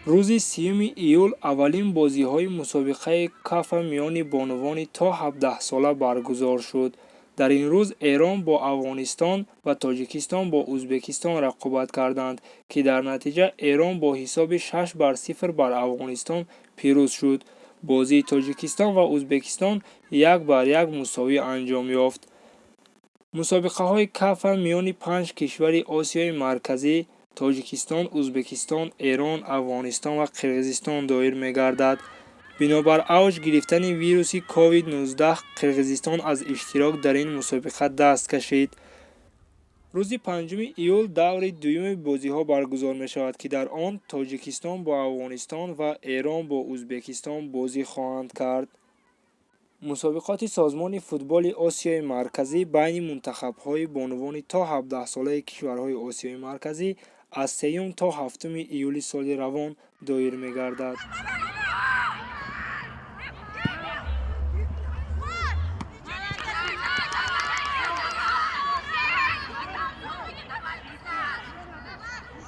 Рӯзи 30-юми июл аввалин бозиҳои мусобиқаи КАФА миёни бонувони то 17-сола баргузор шуд. Дар ин рӯз Эрон бо Афғонистон ва Тоҷикистон бо Ӯзбекистон рақобат карданд, ки дар натиҷа Эрон бо ҳисоби 6-0 бар Афғонистон пирӯз шуд. Бозии Тоҷикистон ва Ӯзбекистон 1-1 мусовӣ анҷом ёфт. Мусобиқаҳои КАФА миёни панҷ кишвари Осиёи Марказӣ Тоҷикистон, Ӯзбекистон, Эрон, Афғонистон ва Қирғизистон доир мегардад. Бинобар авҷ гирифтани вируси COVID-19 Қирғизистон аз иштирок дар ин мусобиқа даст кашид. Рӯзи 5-уми июл даври дуюми бозиҳо баргузор мешавад, ки дар он Тоҷикистон бо Афғонистон ва Эрон бо Ӯзбекистон бозӣ хоҳанд кард. Мусобиқоти Созмони футболи Осиёи Марказӣ байни мунтахабҳои бонувони то 17-солаи кишварҳои Осиёи Марказӣ аз 3-юм то 7-уми июли соли равон доир мегардад.